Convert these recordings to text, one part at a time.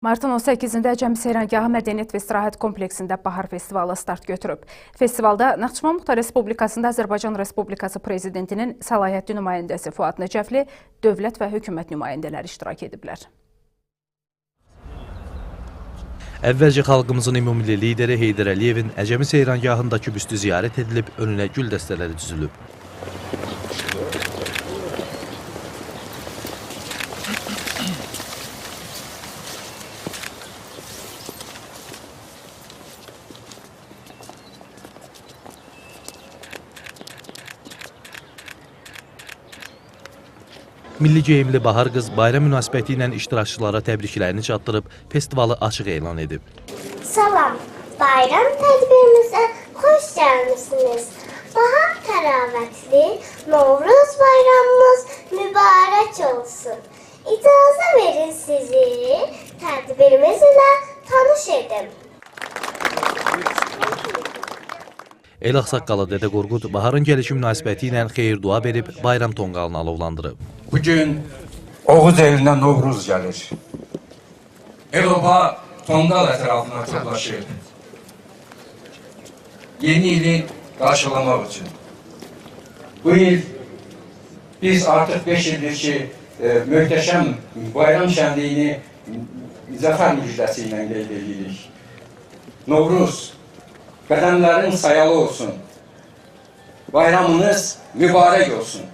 Martın 18-də Əcəmi Seyrangahı Mədəniyyət və İstirahət Kompleksində Bahar Festivalı start götürüb. Festivalda Naxçıvan Muxtar Respublikasında Azərbaycan Respublikası Prezidentinin səlahiyyətli nümayəndəsi Fuad Nəcəfli, dövlət və hökumət nümayəndələri iştirak ediblər. Əvvəlcə xalqımızın ümummilli lideri Heydər Əliyevin Əcəmi Seyrangahındakı büstü ziyarət edilib, önünə gül dəstələri düzülüb. Milli geyimli Bahar qız bayram münasibəti ilə iştirakçılara təbriklərini çatdırıb, festivalı açıq elan edib. Salam, bayram tədbirimizə xoş gəlmisiniz. Bahar təravətli Novruz bayramımız mübarək olsun. İcazə verin sizi tədbirimiz ilə tanış edim. El ağsaqqalı Dədə Qorqud baharın gəlişi münasibəti ilə xeyir-dua verib, bayram tonqalını alovlandırıb. Bugün Oğuz elinə Novruz gəlir. El-oba tonqal ətrafına toplaşır. Yeni ili qarşılamaq üçün. Bu il biz artıq 5 ildir ki, möhtəşəm bayram şənliyini zəfər müjdəsi ilə qeyd edirik. Novruz, qədəmlərin sayalı olsun. Bayramınız mübarək olsun.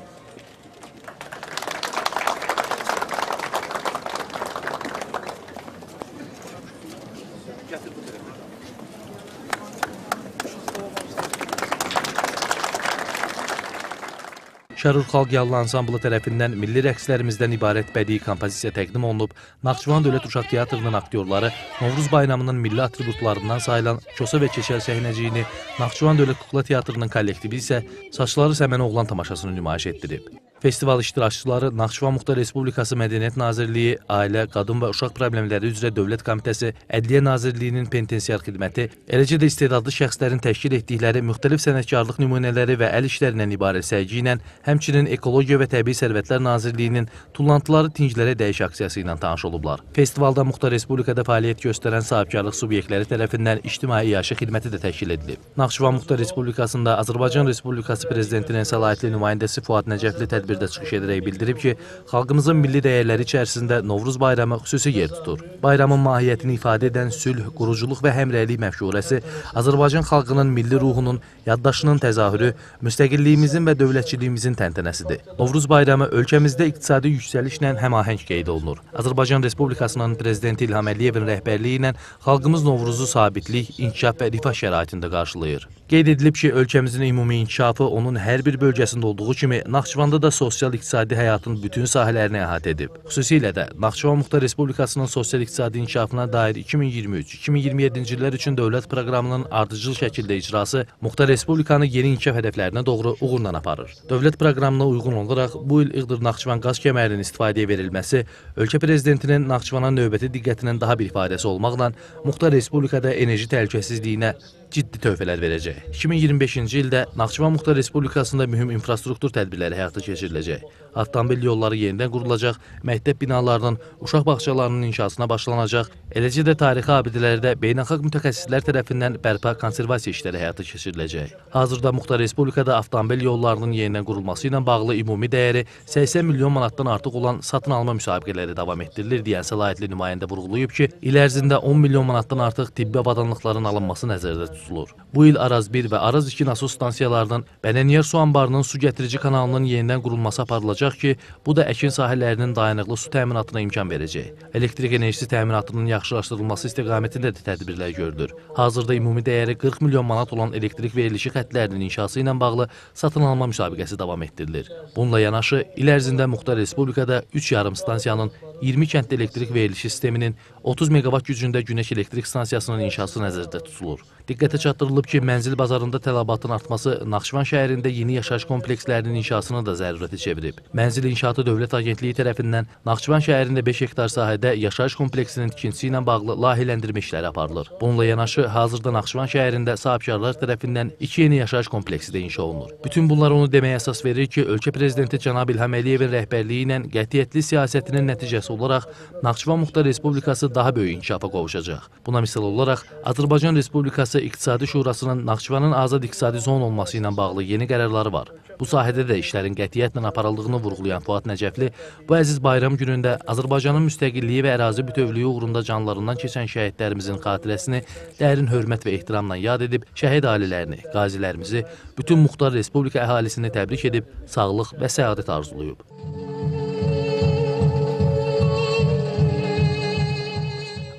Şərur Xalq Yallı Ansamblı tərəfindən milli rəqslərimizdən ibarət bədii kompozisiya təqdim olunub, Naxçıvan Dövlət Uşaq Teatrının aktyorları Novruz bayramının milli atributlarından sayılan Kosa və Keçəl səhnəciyini, Naxçıvan Dövlət Kukla Teatrının kollektivi isə Saçları Səmən Oğlan tamaşasını nümayiş etdirib. Festival iştirakçıları Naxçıvan Muxtar Respublikası Mədəniyyət Nazirliyi, Ailə, Qadın və Uşaq Problemləri üzrə Dövlət Komitəsi, Ədliyyə Nazirliyinin Penitensiar Xidməti, eləcə də istedadlı şəxslərin təşkil etdikləri müxtəlif sənətkarlıq nümunələri və əl işlərindən ibarət sərgi ilə, həmçinin Ekologiya və Təbii Sərvətlər Nazirliyinin Tullantıları Tinclərə Dəyiş aksiyası ilə tanış olublar. Festivalda Muxtar Respublikada fəaliyyət göstərən sahibkarlıq subyektləri tərəfindən ictimai iaşə xidməti də təşkil edilib. Naxçıvan Muxtar Respublikasında Azərbaycan Respublikası Prezidentinin səlahiyyətli nümayəndəsi Fuad Nəcəfli tədbirdə çıxış edərək bildirib ki, xalqımızın milli dəyərləri içərisində Novruz bayramı xüsusi yer tutur. Bayramın mahiyyətini ifadə edən sülh, quruculuq və həmrəylik məfkurəsi Azərbaycan xalqının milli ruhunun, yaddaşının təzahürü, müstəqilliyimizin və dövlətçiliyimizin təntənəsidir. Novruz bayramı ölkəmizdə iqtisadi yüksəlişlə həmahəng qeyd olunur. Azərbaycan Respublikasının Prezidenti İlham Əliyevin rəhbərliyi ilə xalqımız Novruzu sabitlik, inkişaf və rifah şəraitində qarşılayır. Qeyd edilib ki, ölkəmizin ümumi inkişafı onun hər bir bölgəsində olduğu kimi Naxçıvanda da sosial-iqtisadi həyatın bütün sahələrini əhatə edib. Xüsusilə də Naxçıvan Muxtar Respublikasının sosial-iqtisadi inkişafına dair 2023-2027-ci illər üçün dövlət proqramının ardıcıl şəkildə icrası Muxtar Respublikanı yeni inkişaf hədəflərinə doğru uğurla aparır. Dövlət proqramına uyğun olaraq bu il Iğdır-Naxçıvan qaz kəmərinin istifadəyə verilməsi ölkə prezidentinin Naxçıvana növbəti diqqətinin daha bir ifadəsi olmaqla Muxtar Respublikada enerji təhlükəsizliyinə ciddi töhfələr verəcək. 2025-ci ildə Naxçıvan Muxtar Respublikasında mühüm infrastruktur tədbirləri həyata keçiriləcək. Avtomobil yolları yenidən qurulacaq, məktəb binalarının, uşaq bağçalarının inşasına başlanacaq, eləcə də tarixi abidələrdə beynəlxalq mütəxəssislər tərəfindən bərpa konservasiya işləri həyata keçiriləcək. Hazırda Muxtar Respublikada avtomobil yollarının yenidən qurulması ilə bağlı ümumi dəyəri 80 milyon manatdan artıq olan satın alma müsabiqələri davam etdirilir deyən səlahiyyətli nümayəndə vurğulayıb ki, il ərzində 10 milyon manatdan artıq tibbi avadanlıqların alınması nəzərdə tutulur. Bu il Araz 1 və Araz 2 nasos stansiyalarının Bənəniyar su anbarının su gətirici kanalının yenidən qurulması aparılacaq ki, bu da əkin sahələrinin dayanıqlı su təminatına imkan verəcək. Elektrik enerjisi təminatının yaxşılaşdırılması istiqamətində də tədbirlər görülür. Hazırda ümumi dəyəri 40 milyon manat olan elektrik verilişi xətlərinin inşası ilə bağlı satın alma müsabiqəsi davam etdirilir. Bununla yanaşı, il ərzində Muxtar Respublikada 3 yarım stansiyanın, 20 kənddə elektrik verilişi sisteminin, 30 meqavat gücündə günəş elektrik stansiyasının inşası nəzərdə tutulur. Diqqətə çatdırılıb ki, mənzil bazarında tələbatın artması Naxçıvan şəhərində yeni yaşayış komplekslərinin inşasını da zərurətə çevirib. Mənzil İnşaatı Dövlət Agentliyi tərəfindən Naxçıvan şəhərində 5 hektar sahədə yaşayış kompleksinin tikintisi ilə bağlı layihələndirmə işləri aparılır. Bununla yanaşı, hazırda Naxçıvan şəhərində sahibkarlar tərəfindən 2 yeni yaşayış kompleksi də inşa olunur. Bütün bunlar onu deməyə əsas verir ki, ölkə prezidenti cənab İlham Əliyevin rəhbərliyi ilə qətiyyətli siyasətinin nəticəsi olaraq Naxçıvan Muxtar Respublikası daha böyük inkişafa qovuşacaq. Buna misal olaraq Azərbaycan Respublikası İqtisadi Şurasının Naxçıvanın azad iqtisadi zon olması ilə bağlı yeni qərarları var. Bu sahədə də işlərin qətiyyətlə aparıldığını vurğulayan Fuad Nəcəfli, bu əziz bayram günündə Azərbaycanın müstəqilliyi və ərazi bütövlüyü uğrunda canlarından keçən şəhidlərimizin xatirəsini dərin hörmət və ehtiramla yad edib, şəhid ailələrini, qazilərimizi, bütün Muxtar Respublika əhalisini təbrik edib, sağlıq və səadət arzulayıb.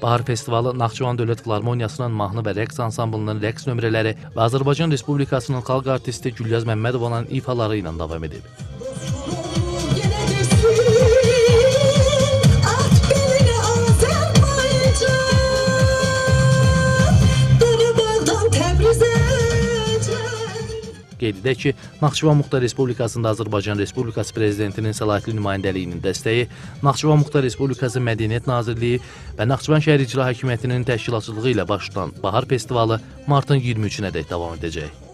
Bahar festivalı Naxçıvan Dövlət Filarmoniyasının mahnı və rəqs ansamblının rəqs nömrələri və Azərbaycan Respublikasının xalq artisti Gülyaz Məmmədovanın ifaları ilə davam edib. Qeyd edək ki, Naxçıvan Muxtar Respublikasında Azərbaycan Respublikası Prezidentinin səlahiyyətli nümayəndəliyinin dəstəyi, Naxçıvan Muxtar Respublikası Mədəniyyət Nazirliyi və Naxçıvan Şəhər İcra Hakimiyyətinin təşkilatçılığı ilə baş tutan Bahar Festivalı martın 23-nədək davam edəcək.